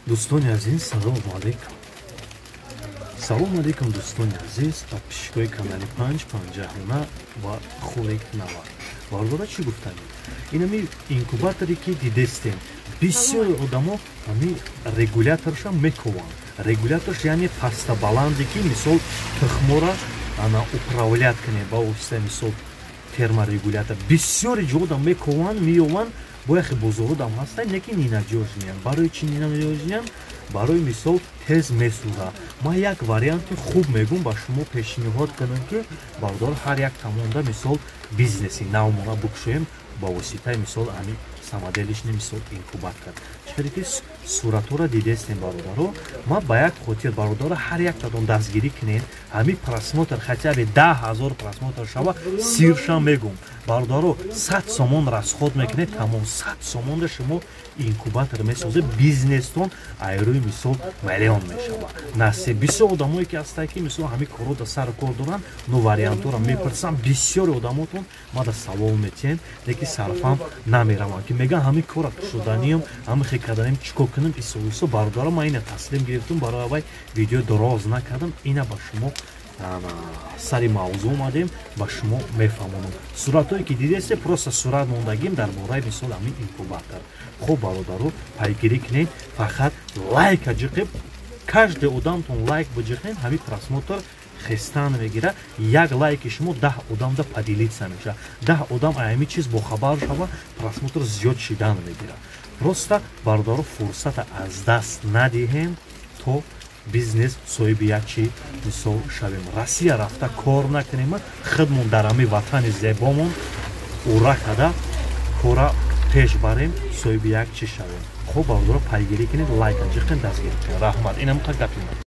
Дӯстони азиз, салому алейкум. Салому алейкум, дӯстони азиз, подписчикои канали Панҷ Панҷаҳона ва Хурик Навар. Бародара, чӣ гуфтанем? Инами инкубаторе, ки дидестем, бисёри одамо ҳами регуляторша мекованд. Регуляторш, яъне паста баланде, ки, мисол, тухмора ана управлять кунем ба воситаи, мисол, терморегулятор. Бисёри ҷода мекованд, меёванд, бо яхе бозородам ҳастанд, лекин ненадёжныян. Барои чӣ ненадёжныян? Барои, мисол, тез месӯзад. Ман як варианти хуб мегӯм, ба шумо пешниҳод кунам, ки, бародар, ҳар як тамонда, мисол, бизнеси навмона букшоем ба воситаи, мисол, ҳами самоделочный, мисол, инкубатор. Чиқаде ки суратҳоро дидестем, бародаро, ман ба як хотир, бародаро, ҳар яктатон дастгирӣ кунед, ҳами просмотр хотя бы 10 000 просмотр шава, сирша мегум. Бародаро, 100 сомон расход мекунед, тамом. 100 сомонда шумо инкубатор месозед, бизнестон айрӯи, мисол, миллион мешавад. Насиб. Бисёр одамое ки ҳастанд, ки, мисол, ҳами корро да сару кор доранд, но вариантҳоро мепурсам. Бисёри одамотон мада савол метиҳем, леки сарфам намераванд, ки мегӯянд, ҳамин кора шуданиям, ҳами хе карданем, чӣ кор кунем, исо. Бародаро, ман ина таслим гирифтум, барои вай видео дороз накардам. Ина ба шумо сари мавзӯъ омадем, ба шумо мефаҳмонам. Суратҳое ки дидесте, просто сурат мондагим дар бораи, мисол, ҳамин инкубатор. Хуб, бародаро, пайгирӣ кунед, фақат лайка ҷиқеб, каждый одамтон лайк биҷиқем, ҳамин просмотр хестан мегира. Як лайки шумо 10 одамда поделиться мешавад, 10 одам ҳамин чиз бохабар шава, просмотр зиёд шидан мегира. Просто, бародаро, фурсата аз даст надиҳем, то бизнес соҳиби як чи, мисол, шавем. Россия рафта кор накунем, худмон дар ҳамин ватани зебомон ура када кора пеш барем, соҳиби як чи шавем. Хуб, бародаро, пайгирӣ кунед, лайка ҷиқен, дастгирӣ кунед. Раҳмат. Инам гапи ман.